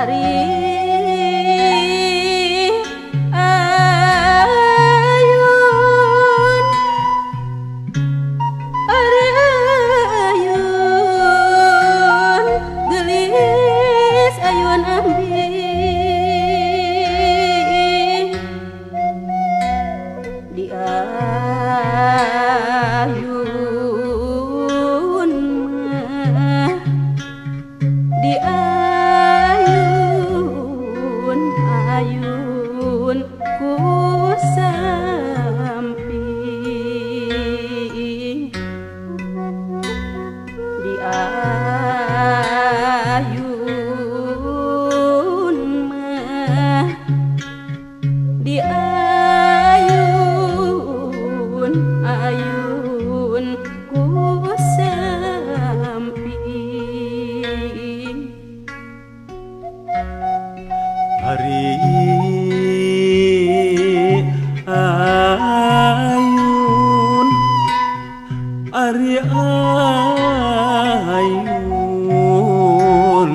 Ari ayun, ari ayun, gelis ayun ambi di ayun mah, di ayun ayun ku sampi, di ayun mah, di ayun ayun ku sampi. Ari ayun, ari ayun,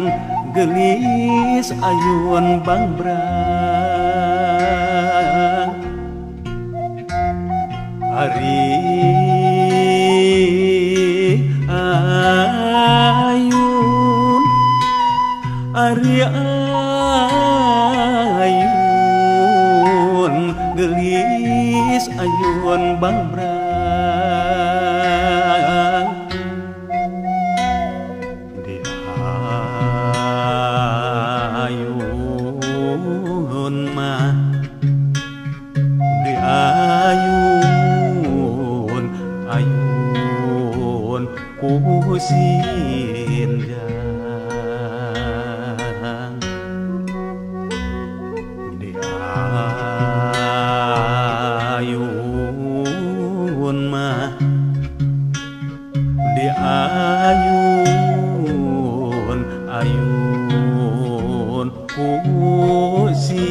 gelis ayun bangbrang. Ari ayun, ari ayun, gelis ayun bangbrang. Di ayun mah, di ayun ayun ku sinjang. Di ayun mah, di ayun ayun ku sinjang.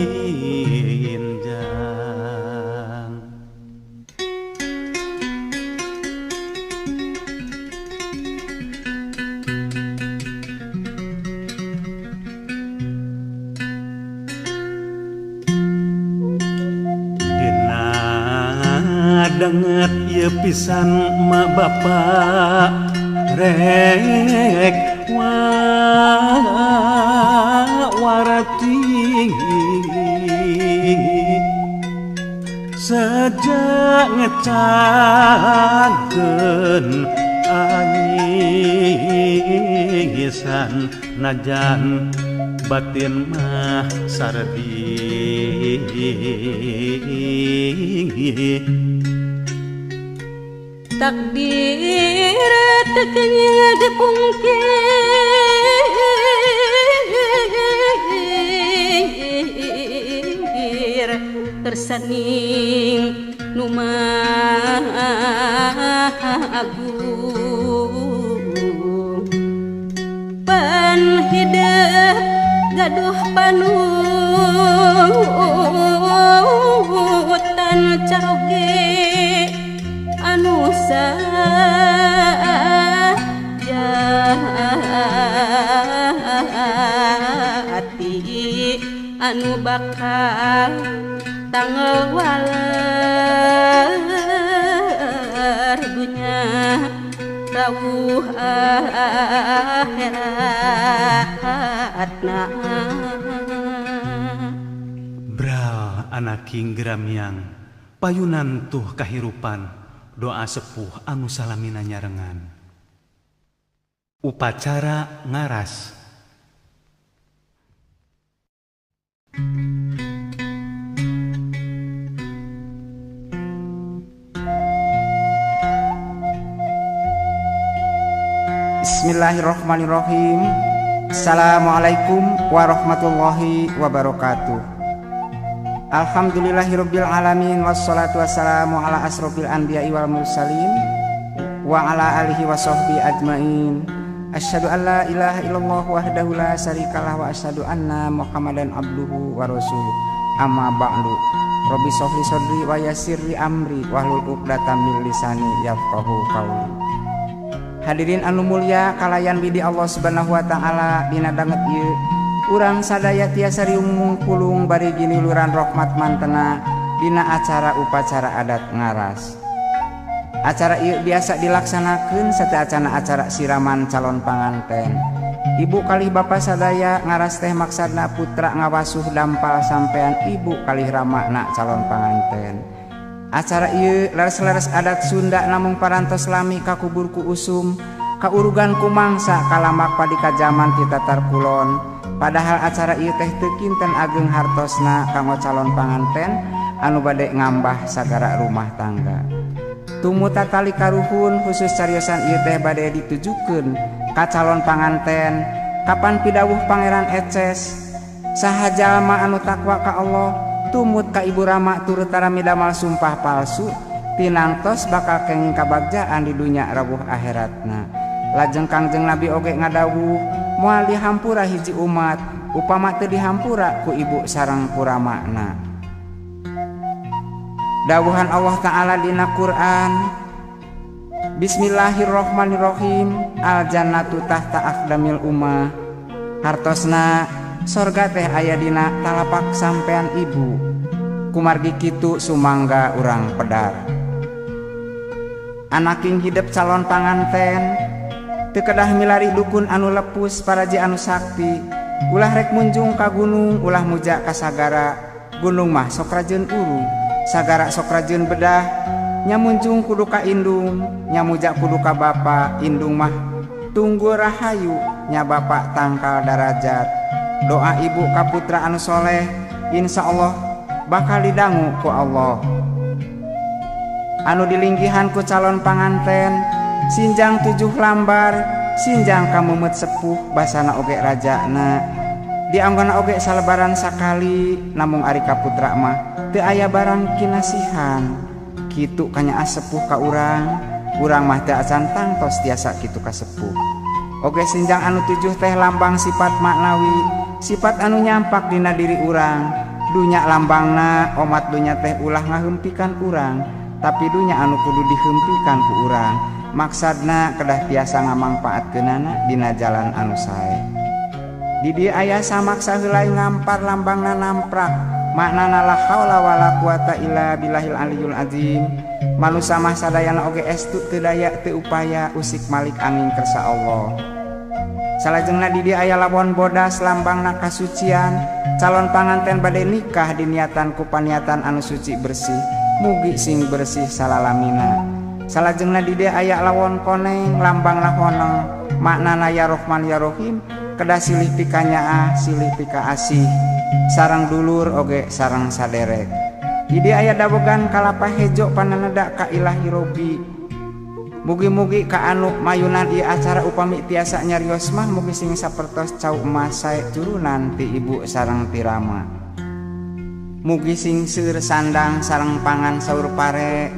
Dina danget ieu pisan ma bapa rek warati sejak ngecakeun angisan najan batin mah sardi. Takdir tekenya dipungkir tersaning nu maha agung pan hidup gaduh panutan caroge anu sajati anu bakal tanggal waler dunya rawuh akhiratna. Bral anak Gramiang payunan tuh kahirupan doa sepuh anu salamina nyarengan. Upacara ngaras. Bismillahirrahmanirrahim. Assalamualaikum warahmatullahi wabarakatuh. Alhamdulillahirabbil alamin wassalatu wassalamu ala asrofil anbiya'i wal mursalin wa ala alihi wasahbihi ajmain. Asyhadu an la ilaha illallah wahdahu la syarikalah wa asyhadu anna Muhammadan abduhu wa rasuluh. Amma ba'du. Rabbi shrah li sadri wa yassir li amri wahlul 'uqdatam min lisani yafqahu qawli. Hadirin anu mulia kalayan widi Allah Subhanahu wa taala dina danget ieu Urang sadaya tiasa riung mungkulung bari giniluran rahmat mantena dina acara upacara adat ngaras. Acara ieu biasa dilaksanakeun sateuacana acara siraman calon panganten. Ibu kalih bapa sadaya ngaras teh maksadna putra ngawasuh dampal sampean ibu kalih ramana calon panganten. Acara ieu leres-leres adat Sunda namung parantos lami kakubur ku usum, kaurugan ku mangsa kalamak padika jaman ti Tatar Kulon. Padahal acara ieu teh teu kinten ageng hartosna kanggo calon panganten anu bade ngambah sagara rumah tangga. Tumut tatali karuhun khusus cariosan ieu teh bade ditujukeun ka calon panganten kapan pidawuh Pangeran Eces saha jalma anu takwa ka Allah tumut ka ibu rama turut tarami damal sumpah palsu tinangtos bakal kenging kabagjaan di dunya rawuh akhiratna. Lajeng Kangjeng Nabi oge ngadawuh moal dihampura hiji umat upama teu dihampura ku ibu sareng ku ramana. Dawuhan Allah Ta'ala dina Quran, Bismillahirrohmanirrohim, al jannatu tahta aqdamil ummah. Hartosna sorga teh aya dina talapak sampean ibu. Kumargi kitu sumangga urang pedar. Anaking hidep calon panganten teu kedah milari dukun anu lepus paraji anu sakti. Ulah rek munjung ka gunung, ulah muja ka sagara. Gunung mah sok rajeun urung, sagara sok rajeun bedah. Nyamunjung kudu ka indung, nyamuja kudu ka bapa. Indung mah tunggu rahayu, nya bapa tangkal darajat. Doa ibu ka putra anu soleh, insya Allah bakal didangu ku Allah. Anu dilinggihan ku calon panganten, sinjang 7 lambar, sinjang kamumet sepuh basana oge rajana. Dianggona oge salebaran sakali, namung ari ka putra mah teu aya barang kinasihan. Kitu kanyaah sepuh ka urang, urang mah teu acan tangtos tiasa kitu ka sepuh. Oge sinjang anu 7 teh lambang sifat maknawi, sifat anu nyampak dina diri urang. Dunya lambangna omat dunya teh ulah ngahempikan urang, tapi dunya anu kudu dihempikan ku urang. Maksadna kedah tiasa ngamangpaatkeunana dina jalan anu sae. Di dieu aya samaksa heulai ngampar lambangna namprak. Maknana la haula wala quwata illa billahil aliyul azim. Manusa mah sadayana oge estu teu daya teu upaya usik malik angin kersa Allah. Salajengna di dieu aya lawon bodas lambangna kasucian. Calon panganten bade nikah diniatan ku paniatan anu suci bersih, mugi sing bersih salalamina. Salajengna di dieu aya lawon koneng lambangna honeng. Maknana ya Rahman ya Rahim, kedah silih pikanyaah silih pikaasih, sarang dulur oge sarang saderek. Di dieu aya dawegan kalapa hejo pananeda ka ilahi robi. Mugi-mugi ka anu mayunan ieu acara upami tiasa nyarios mah mugi sing sapertos cau emas sae jurunan ti ibu sareng ti rama. Mugi sing seueur sandang sareng pangan saur pare,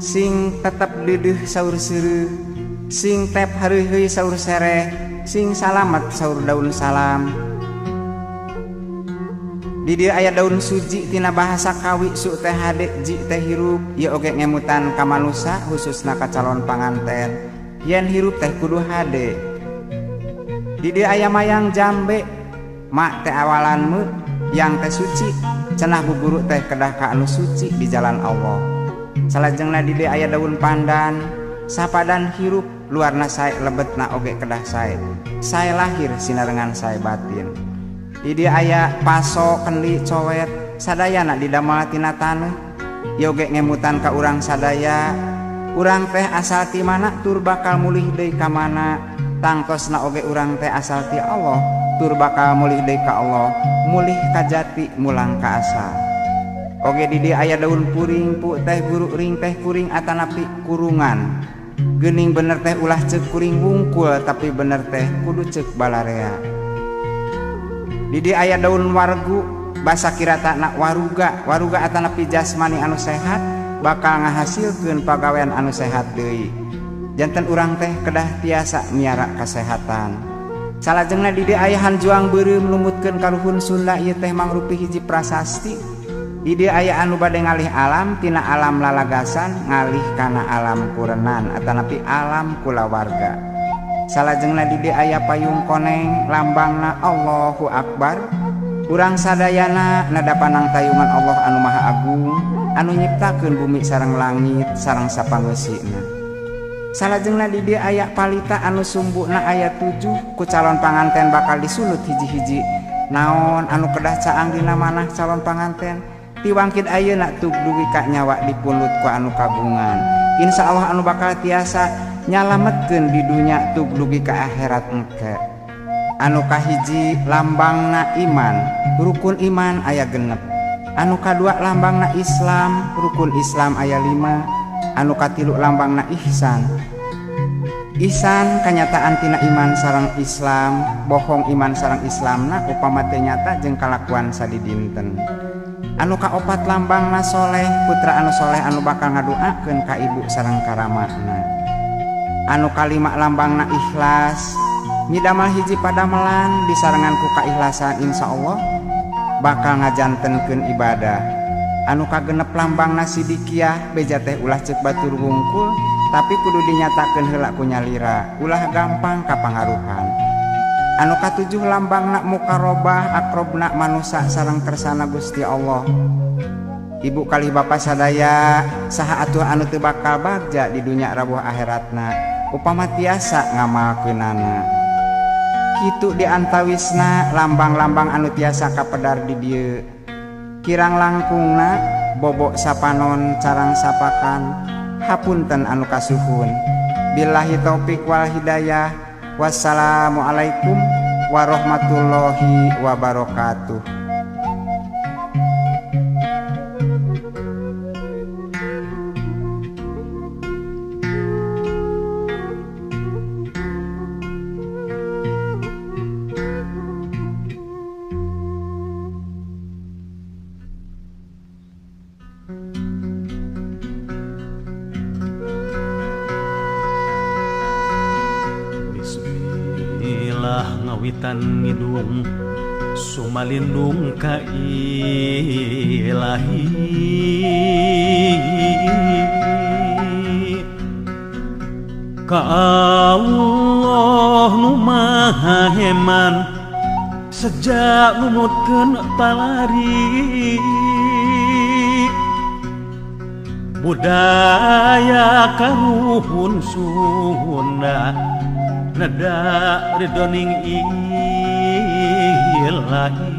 sing tetep deudeuh saur seureuh, sing tep hareuheuy saur sereh, sing salamet saur daun salam. Di dieu aya daun suji tina bahasa kawi su teh hade ji teh hirup. Ieu oge ngemutan ka manusa khususna ka calon panganten. Yen hirup teh kudu hade. Di dieu aya mayang jambe, mak teh awalan mu yang teh suci, cenah bu guru teh kedah ka anu suci di jalan Allah. Salajengna di dieu aya daun pandan, sapadan hirup luarna sae lebetna oge kedah sae. Sae lahir sinarengan sae batin. Di dieu aya paso kendi cowet sadayana didamel tina taneuh. Ieu oge ngemutan ka urang sadaya, urang teh asal ti mana tur bakal mulih deui ka mana. Tangtosna oge urang teh asal ti Allah tur bakal mulih deui ka Allah, mulih ka jati mulang ka asal. Oge di dieu aya daun puring pu teh guru ring teh kuring atanapi kurungan. Geuning bener teh ulah ceuk kuring wungkul, tapi bener teh kudu ceuk balarea. Di dieu aya daun wargu, basa kiratana waruga, waruga atanapi jasmani anu sehat bakal ngahasilkeun pagawean anu sehat deui. Janten urang teh kedah tiasa miara kasehatan. Salajengna di dieu aya hanjuang beureum numutkeun karuhun Sunda ieu teh mangrupi hiji prasasti. Di dieu aya anu bade ngalih alam tina alam lalagasan ngalih kana alam kurenan atanapi alam kulawarga. Salajengna di dieu aya payung koneng lambangna Allahu Akbar. Urang sadayana nada panang tayungan Allah anu Maha Agung anu nyiptakeun bumi sareng langit sareng sapangeusina. Salajengna di dieu aya palita anu sumbuna aya 7 ku calon panganten bakal disulut hiji-hiji. Naon anu kedah caang dina manah calon panganten tiwangkid ayeuna tug dugi ka nyawa dipulut ku anu kagungan. Insyaallah anu bakal tiasa nyalametkeun di dunya tug dugi ka akhirat engke. Anu kahiji lambangna iman, rukun iman aya 6. Anu kadua lambangna Islam, rukun Islam aya 5. Anu katilu lambangna ihsan. Ihsan kanyataan tina iman sareng Islam, bohong iman sareng Islamna upama teu nyata jeung kalakuan sadidinten. Anu kaopat lambangna soleh, putra anu soleh anu bakal ngadoakeun ka ibu sareng karamana. Anu kalima lambangna ikhlas, midamal hiji padamelan disarengan ku kaikhlasan insyaallah bakal ngajantenkeun ibadah. Anu kagenep lambangna sidikiah, beja teh ulah ceuk batur wungkul tapi kudu dinyatakeun heula ku nyalira, ulah gampang kapangaruhan. Anu katujuh lambangna mukarobah, akrobna manusa sareng kersana Gusti Allah. Ibu kalih bapa sadaya saha atuh anu teu bakal bagja di dunya rabuh akhiratna upama tiasa ngamalkeunana. Kitu diantawisna lambang-lambang anu tiasa kapedar di dieu. Kirang langkungna bobok sapanon carang sapakan hapunten anu kasuhun. Billahi taufik wal hidayah. Wassalamualaikum warahmatullahi wabarakatuh. Ngawitan ngidung sumalindung ka ilahi ka Allah nu maha heman sejak numutkeun palari budaya karuhun Sunda neda ridoning ilahi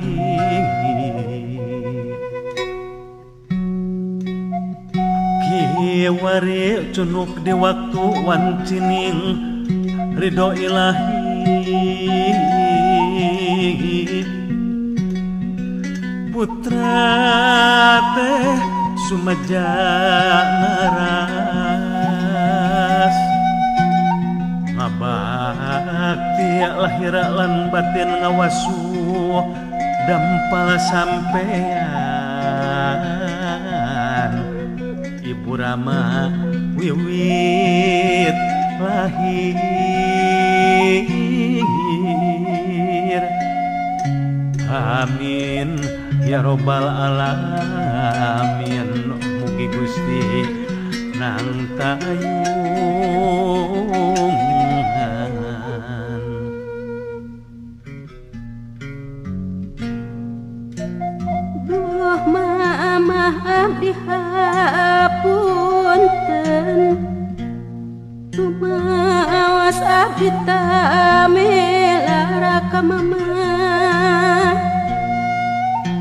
kiwari cunuk di waktu wancining ridho ilahi putra teh sumaja ngaras ngabakti lahir lan batin ngawasu dampal sampean Ibu Rama wiwit lahir. Amin ya robbal alamin. Mugi Gusti nang tayungan. Duh mama abdi hapunten tumawas abdi tamelara ka mama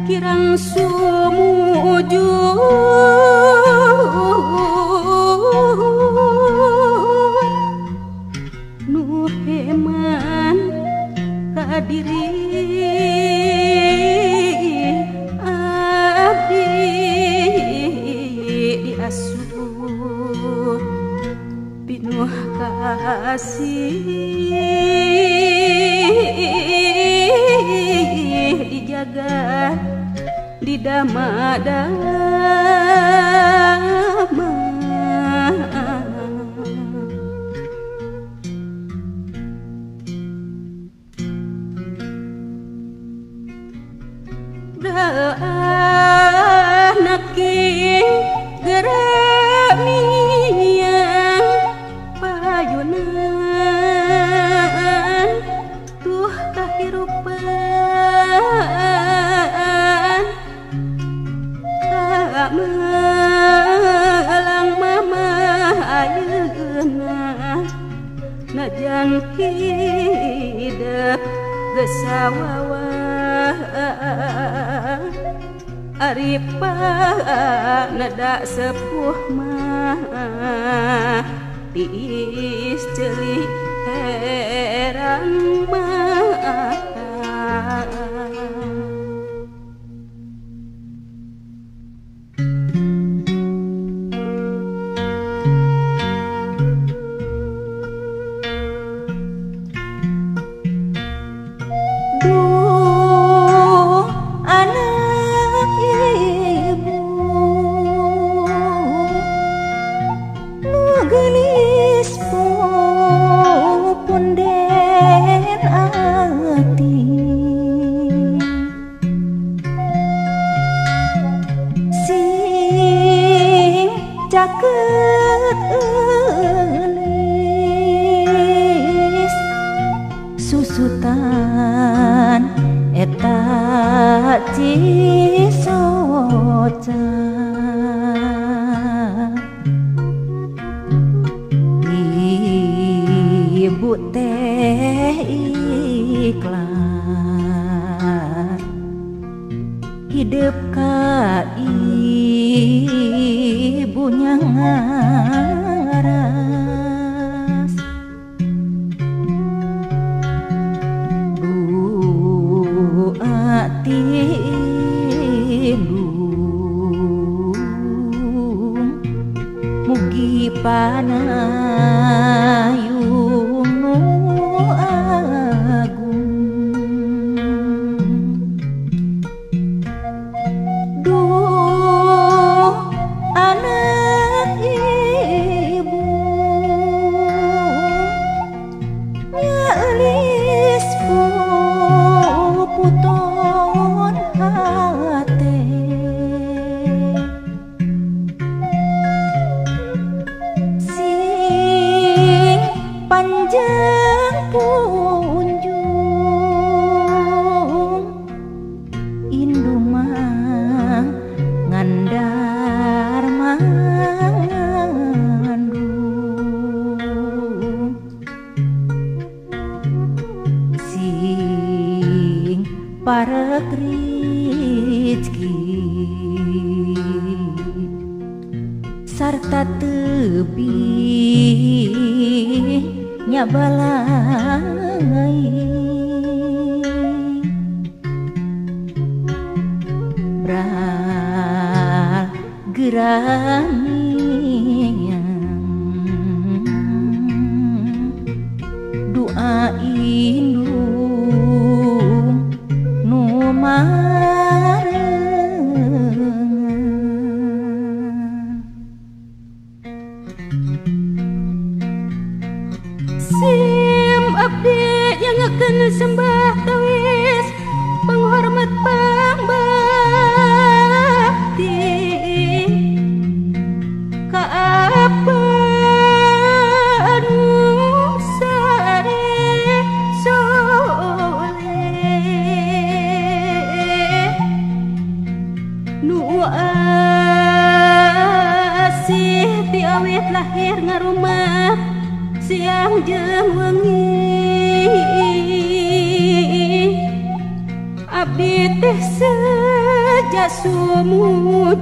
kirang sumujud nu heman ka diri abdi diasuh pinuh kasih dijaga di dama-dama. Anak geramiang payunan Gesawawa Aripa nada sepuh mah tiis ceuli herang mata. Duh anak ibu nu geulis pupunden ati sing caket eulis susutan eta cisoca. Ibu teh ikhlas hidup ka ibunya ngaras. Doa tindung mugi panayung nu agung. Duh anak ibu nyeulis puputon hate sing panjang punjung indung mah ngandar mangandung sing parek rizki sarta tebi nyabalai. Bral geranian doa indung nu marengan. Sim abdi nyangakeun sembah tawis penghormat pangbakti ka apa anu sare soleh nu asih ti awit lahir ngarumat siang jeung wengi. Abdi teh seja sumujud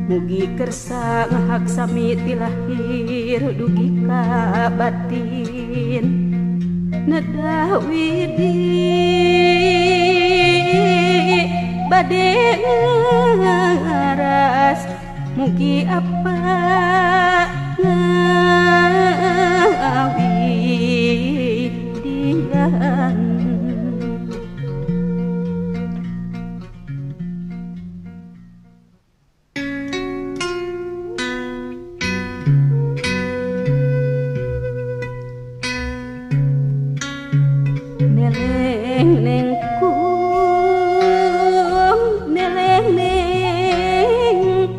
mugi kersa ngahak sami ti lahir dugi ka batin nedah widi bade ngaras mugi apa ngawidian. Neleng nengkung neleng nengkung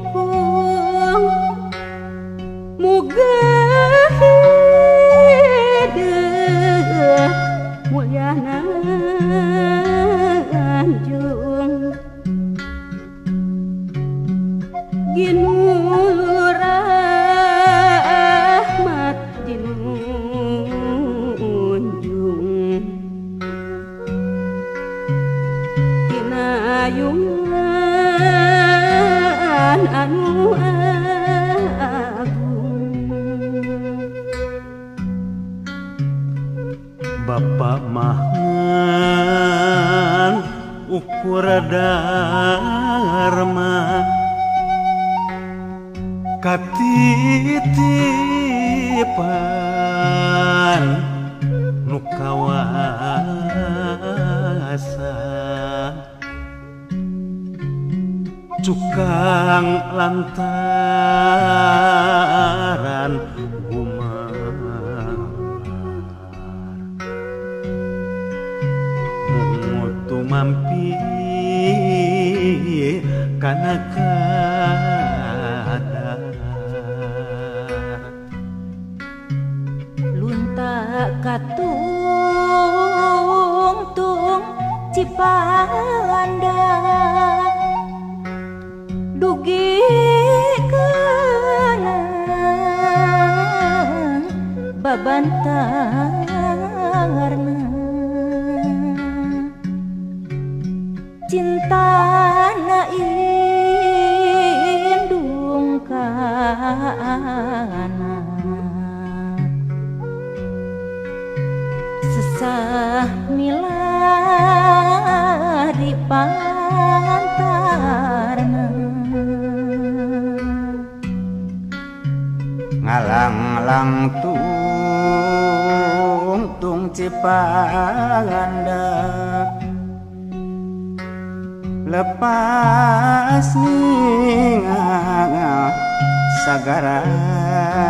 muga hidup mulyana anjung ginul rahmat jinul Bapak mah ngan ukur dharma katitipan nu kawasa cukang lantaran gumalar mungut tumampi kana kadar lunta katungtung Cipanda dugi kana babantarna cintana indung ka anak sesah milari pantarna ngalang-lang tung Cipanda lepas ningal sagarana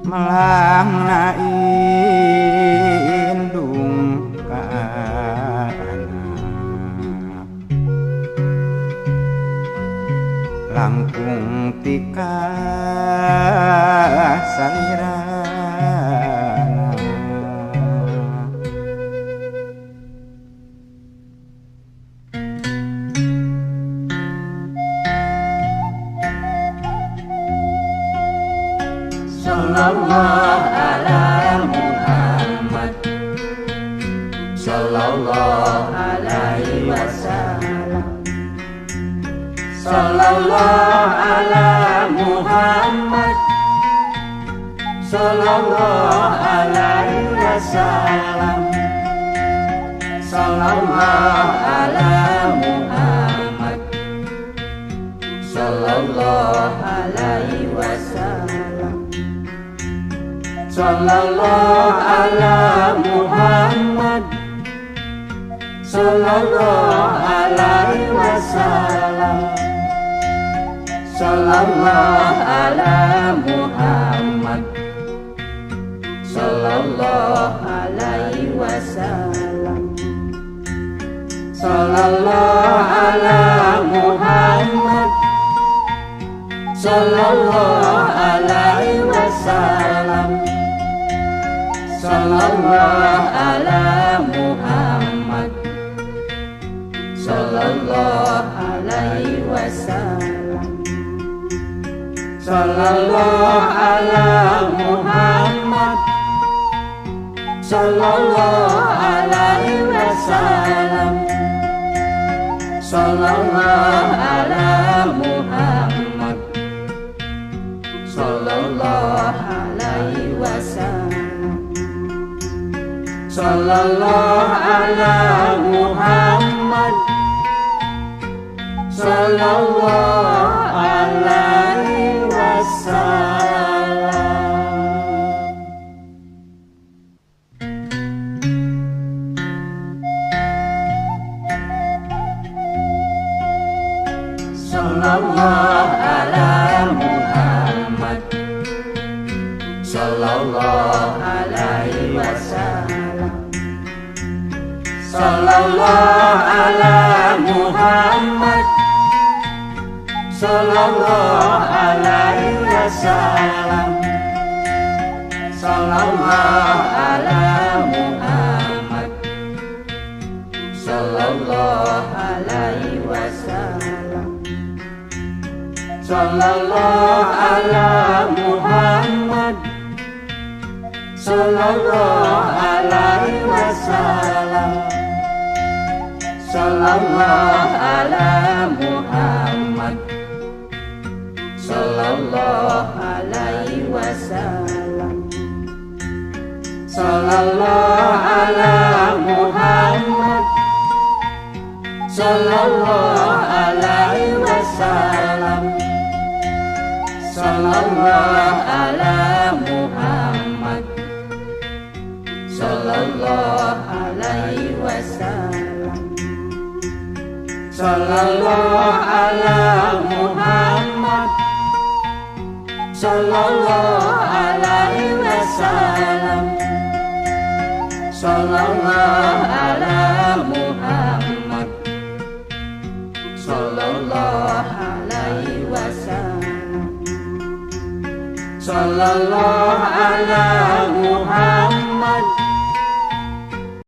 melangna indung ka anak langkung tika salirana. Sallallahu ala Muhammad, sallallahu alaihi wasallam, sallallahu ala Muhammad, sallallahu alaihi wasallam, sallallahu ala Muhammad, sallallahu alaihi wasallam, sallallahu ala Muhammad, sallallahu alaihi wasallam, sallallahu ala Muhammad, sallallahu alaihi wasallam, sallallahu ala Muhammad, sallallahu alaihi wasallam, sallallahu ala Muhammad, sallallahu alaihi wasallam, sallallahu ala Muhammad, sallallahu alaihi wasallam, sallallahu ala Muhammad, sallallahu alaihi wasallam, sallallahu ala Muhammad, sallallahu alaihi wasallam. Sallallahu ala Muhammad, sallallahu alaihi wasallam, sallallahu ala Muhammad, sallallahu alaihi wasallam, sallallahu ala Muhammad, sallallahu alaihi wasallam, sallallahu ala Muhammad, sallallahu alaihi wasallam, sallallahu ala Muhammad, sallallahu alaihi wasallam. Sallallahu ala Muhammad sallallahu alaihi wasallam. Sallallahu ala Muhammad sallallahu alaihi wasallam. Sallallahu ala Muhammad sallallahu alaihi wasallam. Sallallahu ala Muhammad sallallahu alaihi wasallam. Sallallahu ala Muhammad.